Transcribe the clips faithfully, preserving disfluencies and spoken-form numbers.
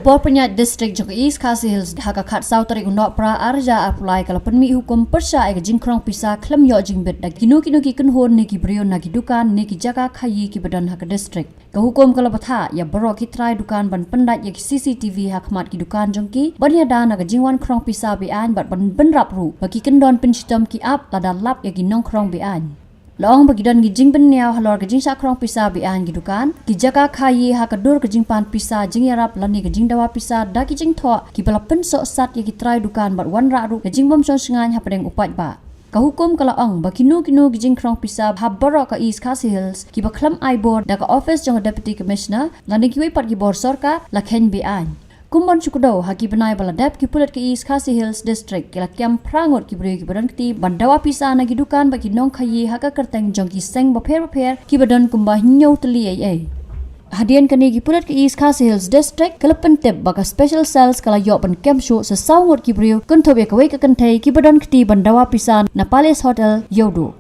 Por pynïaid District jong ka East Khasi Hills ha ka khatsaw tarik u Nohprah arhajar arphew lai ka la pynmih hukum pyrshah ïa ka jingkhrong pisa khlem ïoh jingbit da kino kino ki kynhun ne ki briew na ki dukan ne ki jaka khaïi kiba don ha ka district. Ka hukum ka la bthah ïa baroh ki trai dukan ban pyndait ïa ki C C T V ha khmat ki dukan jong ki ban ïada na ka jingwan khrong pisa be-aiñ bad ban bynrap ruh ba ki kyndon pynshitom ki ap lada lap ïa ki nongkhrong be-aiñ. La ong ba ki don ki jingbynniaw halor ka jingshah khrong pisa be-aiñ ki dukan, ki jaka khaïi ha ka dur ka jingpan pisa jingïarap lane ka jingdawa pisa da ki jingthoh kiba la pynsohsat ïa ki trai dukan bad wanrah ruh ka jingbym shong shngaiñ hapdeng u paidbah. Ka hukum ka la ong ba kino kino ki jingkhrong pisa ha baroh ka East Khasi Hills kiba khlem ai bor da ka ophis jong ka Deputy Commissioner lane kiwei pat ki bor sorkar la kheiñ be-aiñ. Kum ban shu kdew, ha ki bnai ba la dep ki pulit ka East Khasi Hills District ki la kem phra ngut ki briew kiba don kti ban dawa pisa na ki dukan bad ki nongkhaïi ha ka kyrteng jong ki seng bapher bapher kiba don kumba hynñiew tylli ei ei. Hadien kane, ki pulit ka East Khasi Hills District ka la pyntip ba ka Special Cells ka la ïoh ban kem shuh sa saw ngut ki briew kynthup ïa kawei ka kynthei kiba don kti ban dawa pisa na Palace Hotel, Ïewduh.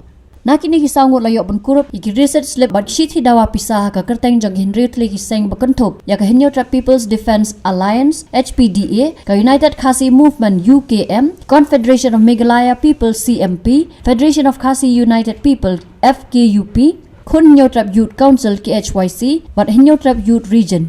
Na kine ki saw ngut la ïoh ban kurup ïa ki receipt slip bad shithi dawa pisa ha ka kyrteng jong ki hynriew tylli ki seng ba kynthup ïa ka Hynñiewtrep People's Defence Alliance, H P D A, ka United Khasi Movement, U K M, Confederation of Meghalaya People, C M P, Federation of Khasi United People, F K U P, Khun Hynñiewtrep Youth Council, K H Y C, bad Hynñiewtrep Youth Region.